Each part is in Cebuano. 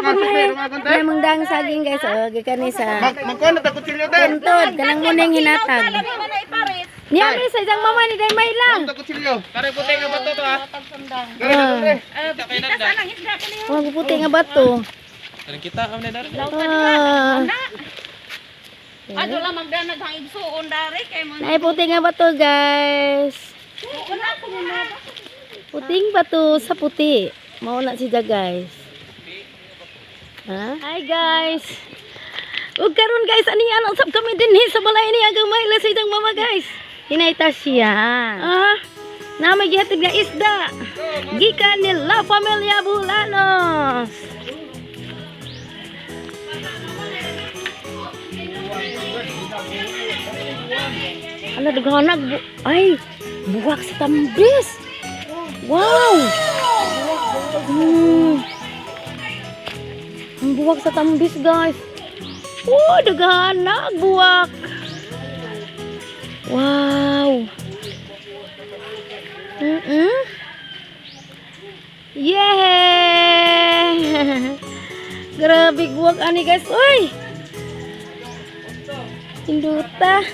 po mi. May mangdang saging, guys. Oh, gikan ni sa Magkuha na ta kutsilyo din. Puntod, kanang muning hinatag. Niya mi sa isang mama ni Day Mayla. Ta kutsilyo. Kare puti nga bato to ah. Ah. Oh, puti nga bato. Kita am na dari. Ah. Ato lang magdanag ang igsuon dari kay mo. Naay puti nga bato, guys. Puting bato sa puti. Mao na siya, guys. Ha? Hi, guys. Ug karon, guys, ani ano sab kami dinhi sa balay ni Agang Mayla sa isang mama, guys. Hinayta siya. Ah. Na may gihatid nga isda. Gikan ni La Familia Bulanos. Ala, daghanag. Ay, buwak sa tambis. Wow! Ang buwak sa tambis, guys. Oh, daghanag buwak. Wow. Yeah! Grabe buwak ani, guys. Uy! Hinduta.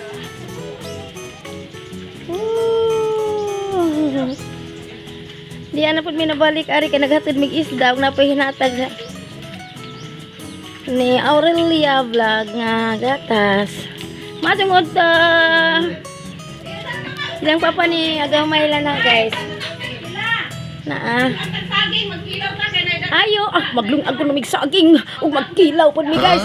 Ooh. Di ana pud mi nabalik ari kay naghatid mig isda ug napay hinatag ni Aurelia Vlog nga gatas. Masong udto. Ilang papa ni Agamay na, guys. Naa. Saging magkilaw ta kay nay. Ayo, ah, maglungag ko namig saging ug magkilaw pud mi, guys.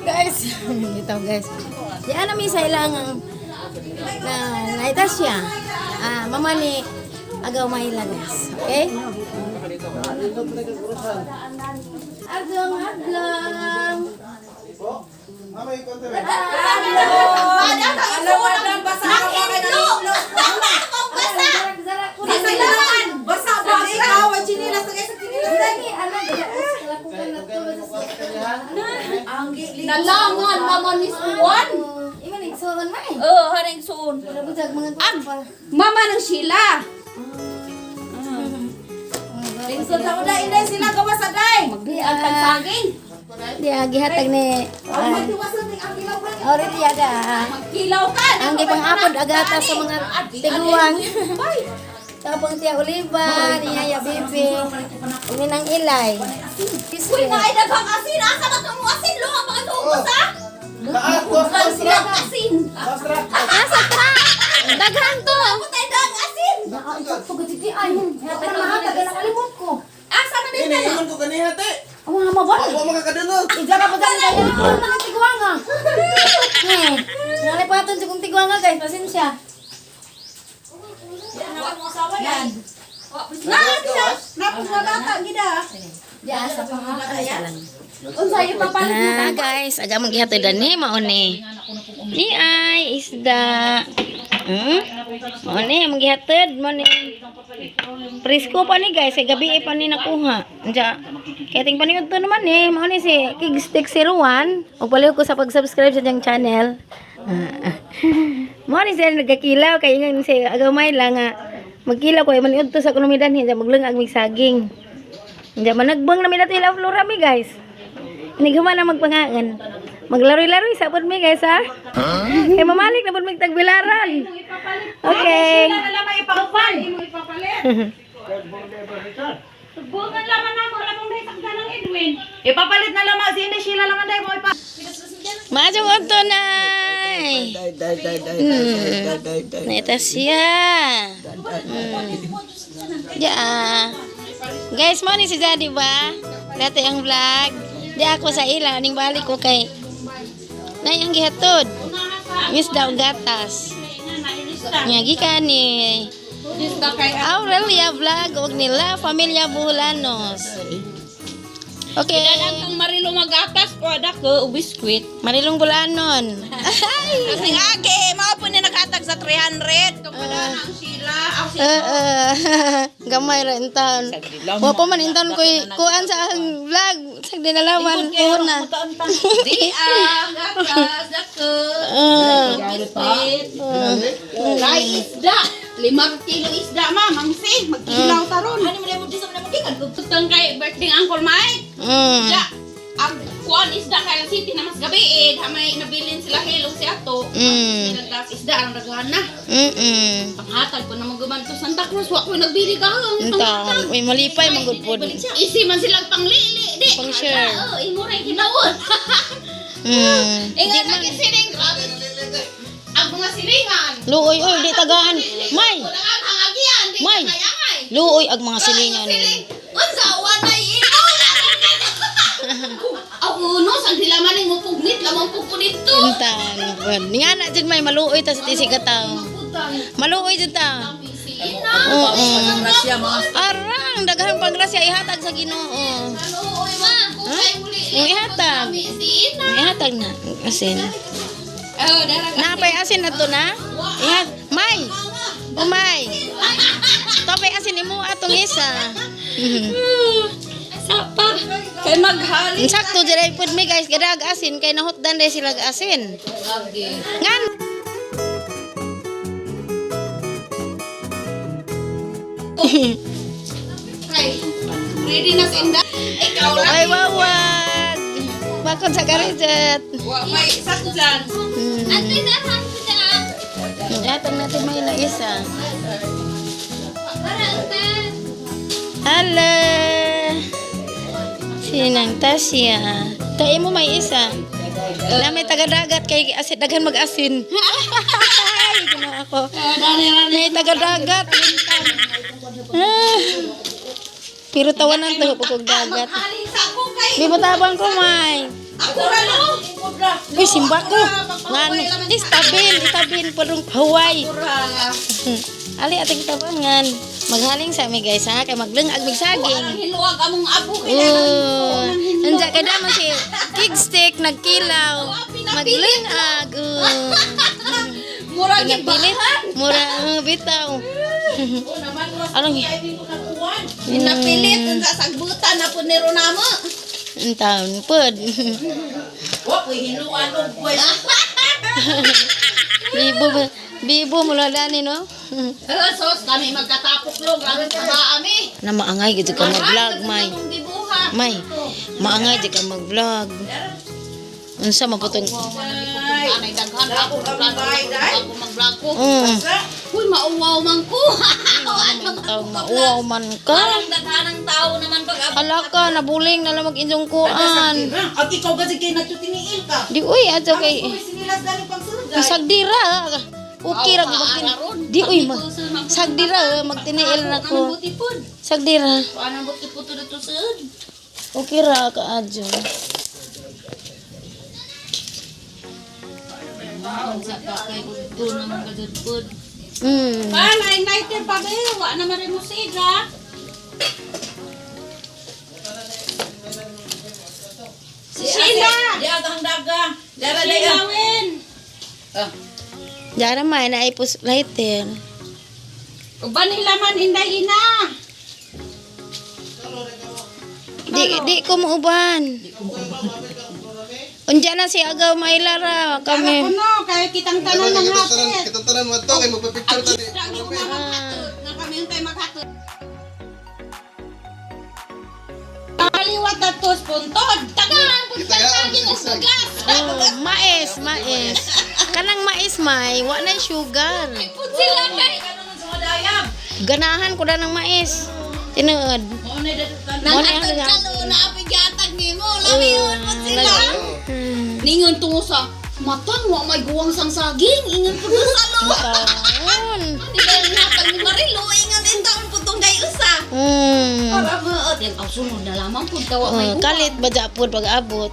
Guys, ito, guys. Di ana mi sa ilang na naita siya. Ah, mama ni Agaw Mahila, guys. Okay? Agong hadlang. Basa ba ikaw? Ang chinilas na sa chinilas. Nalangan mama ni Suwan. Ima ni suon man eh. Oh, haring suon. Wala mga pa. Mama ng Sheila. Lingkod na una inday sila gawas aday. Ang pagsaging. Di gihatag ni Aurelia ga. Magkilaw ka. Ang gipang-apod agata sa mga tiguang. Tapos tiya Oliva, niya ya Bibi. Ug ninang Ilay. Uy, naay daghang asin. Asa ba kang asin lo? Ang mga tuubos ah. Daghan silang asin. Asa tra? Daghan to. Putay daghang asin. Asa man din Ini ingon ko ganiha te. Ang mga ba? Wa makakadungog. Ijara pa dali kayo. Ang mga tiguanga. Eh, nalipaton sa kong tiguanga, guys, pasensya. Na napos na bata gida. Di asa pa ha. Lang. Unsa ipapalit Ah, guys, aga mong gihatod ni mao ni. Ni ay isda. Mao ni among gihatod mo ni. Presko pa ni, guys, kay gabi pa ni nakuha. Anja. Kay ting paniud to naman eh, mao ni si Kigstick 01. Ug baliw ko sa pag-subscribe sa diyang channel. Ah. Mao ni siya nagakilaw kay ingon si agamay lang nga magkilaw ko ay maniud to sa konomidan hinja maglungag mig saging. Anja managbang na mi nato ila flora mi, guys. Inighuman na magpangangan. Maglaroy-laroy sa pud mi, guys, ha. Kay mamalik na pud mig tagbilaran. Okay. Lamay ipapalit. Imo ipapalit. Subukan laman na mo lamang dahil sakda ng Edwin. Ipapalit na lamang si Inday Sheila laman day mo ipa. Masong udto nay. Naita siya. Ya. Guys, mo ni si Daddy ba? Dati ang vlog. Di ako sa ila ning balik ko kay Nay ang gihatod. Miss daw gatas. Nga gikan ni Aurelia Vlog og nila Familia Bulanos. Okay. Ang marilo magatas o adak ko biskwit. Marilong Bulanon. Ay! Kasi age, mao po ni naghatag sa 300. Kung wala na ang Sheila, ang Oo. Gamay ra in taon. Wa pa man in taon koy kuan sa ang vlog. Sa dinalaman una. Di ang gatas dako. Ah. Biskwit. Kay isda. 5 kilo isda ma, mangsi, magkilaw taron. Ano mo na mo dito mo na mo gikan. Tutang kay birthday ng Uncle Mike. Ja, ang kuan isda kay lang city na mas gabi eh, may nabilin sila helong si ato. Nagdas isda ang daghan na. Panghatag ko na mo to Santa Cruz, wa ko nagbili ka ang Unta, uy malipay man gud pod. Isi man silang panglili di. Pang-share. Oo, imo ra kinawon. Ingat lagi siling grabe. Ang mga silingan. Luoy oy di tagaan. May. Wala ang hangagian, di May. kayangay. Luoy ag mga silingan. Unsa walay imo. Ako no, sang dilaman mo pugnit lamang pug ko dito. Unta, nga na jud may maluoy ta sa tisi ka tao. Maluoy jud ta. Oo. Arang daghang panggrasya ihatag sa Ginoo. Ihatag. Ihatag na asin. Oh, dara. Napay asin na to na. Ihat may. Umay. Topay asin imo atong isa. Sapa. Kay maghali. Sakto jud ay pud mi guys gadag asin kay nahutdan day sila og asin. Ngan Kay ready na sa inda. Ikaw lang. Ay wawag. Bakod sa karijet. Wa may sakjan. Ate dahan ko na. Ihatag natin may na isa. Para ante. Hala. Sinang Tasya. Tayo mo may isa. Na may tagadagat kay asin daghan mag-asin. Ay, ginawa ako. May tagadagat. Ah. Pero tawanan to pag dagat. Maghali sa ako kay Di ba tabang ko may? ako ra no. Uy, simba ko. Ngano? Istabin, itabin parang Hawaii. Ali ating tabangan. Maghaling sa mi guys ha kay maglengag mig saging. Hiluag among abo kay Oh, nandiyan ka naman si Kigstick, nagkilaw, maglingag. Oh. Mura gyud ba? Pinapilit, mura, bitaw. Anong, Pinapilit unsa sagbutan na pud niro namo. ang taon, pod. Hiluan og buwan. Bibo, bibo, mula dani, no? Eh, sos kami magkatapok lo, grabe sa ba ami. Na maangay, gito ka mag-vlog, may. Among gibuha. May, maangay, di ka mag-vlog. Unsa maputong, Anay daghan ako ako mag-vlog ko. Uy, mauwaw man ko. Taw, mauwaw man ka. Parang daghan ang tao naman pag abot. Ala ka, nabuling na lang mag-inyong kuan. At ikaw kasi kay natutiniil ka. Di, uy, ato kay... Uy, sinilas dali pang sunod. ay. Sagdira. Okay ra magtin. Di uy ma. Sagdira magtiniil na ko. Buti pod. Sagdira. Anang buti pod dito sud. Okay ra ka adyo. Sa ka kay udto naman ka pod. Mm. Pa, na-igniter pa ba? Wa na man mo siga. Si Sheila! Di ang daga. Dara Sheila, win! Dara may na ipos lighter. Uban nila man, inday ina. Di di ko muuban. Unja na si Agaw Mailara kami. Kuno, kaya kitang tanan ng hapit. Kita tanan mo to kay magpa-picture ta ni. Ang una maghatod, nga kami yung tayo maghatod. Kaliwat na tos puntod. Tagaan, puntod Itagaan, saging og bugas. Oh, mais, mais. Kanang mais may, wa na sugar. Pud sila kay. Ganahan ko na ng mais. Tinuod. Nanghatod sa luna, api gatag nimo. Lamiyon pud sila. Ningon tungo sa matang wa may guwang sang saging. Ingon pud sa lo. Taon. Di ba yung hatag ni Marilo, ingon in taon pud tong day usa. Para maot yan ang sunod na lamang pud ka wa may Oh, guwang. kalit ba pud pag abot.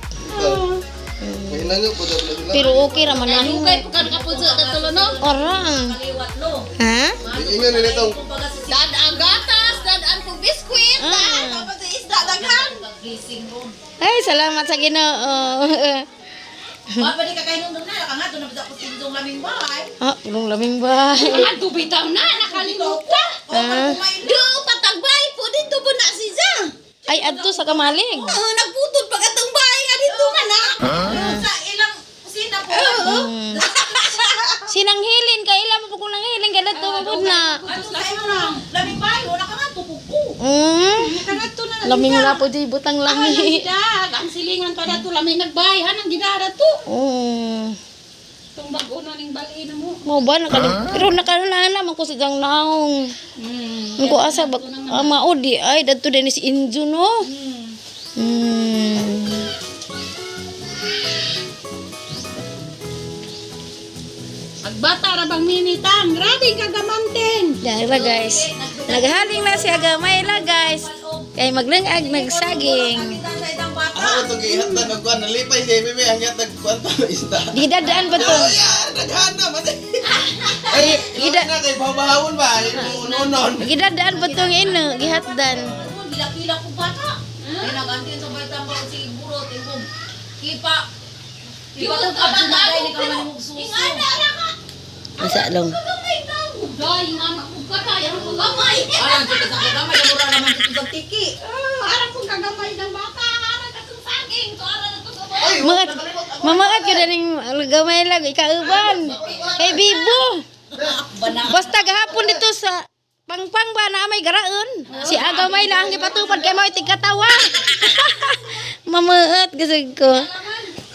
Mahina nyo po daw sila. Pero okay ra man Ay, na. lugay po ka nakapud sa katulo no. Orang. Ha? Ingon nila tong Dad ang gatas, dad ang pug biskwit, dad dapat sa isda daghan. Ay, salamat sa Ginoo. Wa pa di ka kahinungdong na naka na ba ko tindong laming bahay. Ah, pulong laming ba? Ang bitaw na nakalimot ka. Ah. Do patagbay po dito po na siya. Ay, adto sa kamalig. Oh, nagputol pag atong bahay nga dito man na. Sa ilang kusina po. Sinanghilin kay ila mo po kung nanghilin kay dadto mo pud na. Nakadto na Laming na po di butang lami. Ang silingan pa dato lami nagbay han ang gidara to. Oh. Tong bag-o na ning balhin na mo. Mo ba nakalim pero nakalala man ko sa dang naong. Mm. Ko asa ba ah, mao di ay dadto din si Injo no. Agbata ra bang minitang, grabe kagamanten. Dahil guys. Naghaling na siya gamay la guys. Kay maglangag nagsaging. Kita sa itang bata. Ako itong gihatag og kuan nalipay si Bebe ang gihatag kuan to isda. Gidadaan ba to? Oh, yeah, naghana man. Ay, Gida- ila na kay bahawon ba? Unonon. Gidadaan ba tong ino? Gihatdan. Gila-gila ko bata. Ay naganti sa baitang pa si burot ingkong kipa. Kipa Cute to ka ba ka na? ni ka man mo suso. Ingana ra ka. Asa long. Gamay daw. Day nga ko ka ang ko gamay. Arang kita sa kagamay mura naman dito sa tiki. Ah, arang kong kagamay ng bata, arang katong saging, to arang to sa Mga mamaat gyud ning gamay lang ikauban. Kay Bibo. Basta gahapon dito sa Pangpang ba na may garaon. Si Agamay lang ang gipatupad kay mao tigkatawa. Mamuot gasig ko.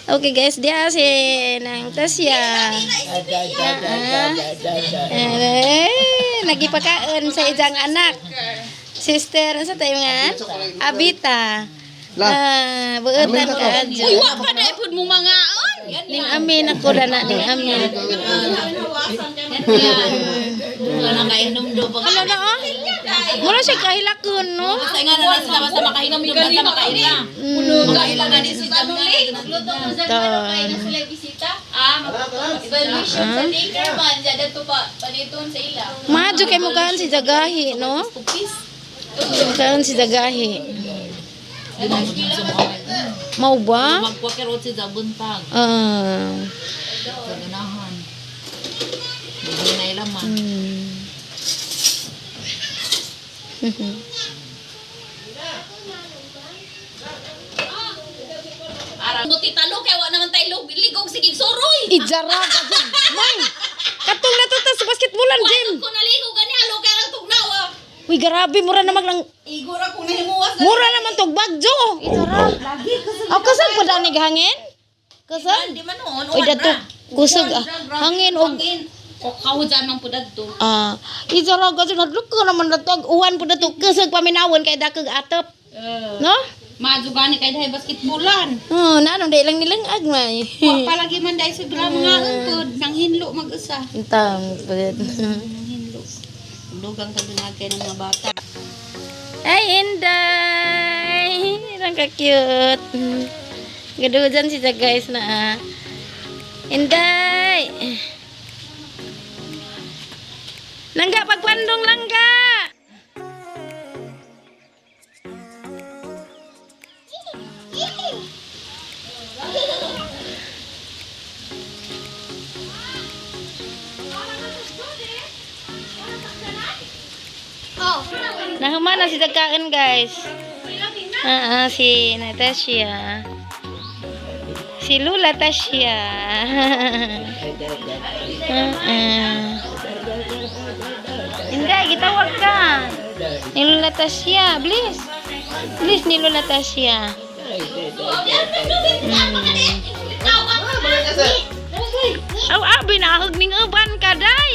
Okay guys, diha si Nang Tasya. Eh, nagipakaon sa ijang anak. Sister, sa tayo nga? Abita. Ah, buotan ka adyo. Uy, wa pa dai pud mo mangaon. Ning amin ako dana ning amin. Wala kainom do pag Ano na oh? Mura siya kahilakon no? Basta nga na sila basta makainom do basta makaila. Makaila na ni si Jamil. Nagluto mo sa Ton. ano kay na sila bisita. Ah, evaluation sa daycare man diya dadto pa paniton sa ila. Madyo kay mukhaan si Dagahi no? Mukhaan si Dagahi. Mau ba? Magpakirot si Zabuntag. Ah. Sa ganahan. Hindi na ilaman. Arang buti talo kay wa naman tayo ligog sige suroy. Ijara ka dyan. May! Katong natuta sa basketballan, Jim. Ko naligo gani halo kay arang tugnaw. ah. Uy, grabe. Mura naman lang. Igor ako nahimuwas. Mura naman tog bagyo. Ijara. Aw, kasag pa dani hangin? Kasag? Di man noon. Uy, dato. Kusog. Ah. Hangin og Hangin. O kawujan man pud adto. Ah, ijara ka dyan. Hadlok ka naman dato. Uwan po dato. Kusog paminawon kay dakag atop. No? Madyo gani kay dahi basketballan. Oh, nanong dai lang nilang agmay. Wa palagi man dai sa mga pud nang hinlo mag-usa. Intang pud. Nang hinlo. Dugang ka dunagay ng mga bata. Ay, Inday! Ang ka-cute. Gadudan siya guys na ah. Inday! Langga, pagpandong langga! Nahuma na si Dagkaan guys. Ah, ah, si Natasha. Si Lula Tasya. Ah, ah. Hindi, gitawag ka. Ni Lula Tasya, please. Please, ni Lula Tasya. Aw, abi, nahag ning uban ka, day.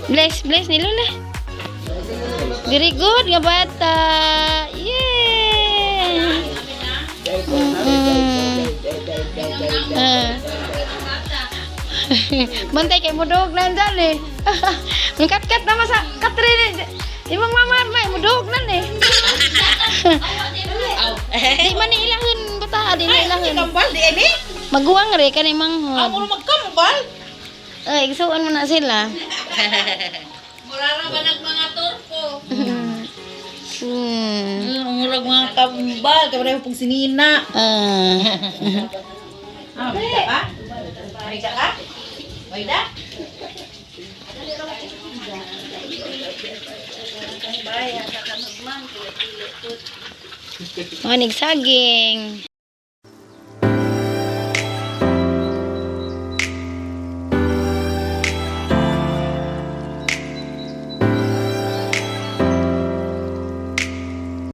Bless, bless ni Lula. Very good nga bata. Yay! Mm-mm. Ah. Bantay kay mudog na dyan eh. Ang kat-kat naman sa Katrin. Imong mama may mudog na eh. Di man ni ilahin bata, di na ilahin. Kambal di ini. Maguwang re kani manghod. Amo magkambal. Ay, igsuon mo na sila. Murara ba nag mga turpo? Murag mga kambal kay pareho pong sinina. Ah. Ah, ka? Maida ka? Maida? Mga nagsaging.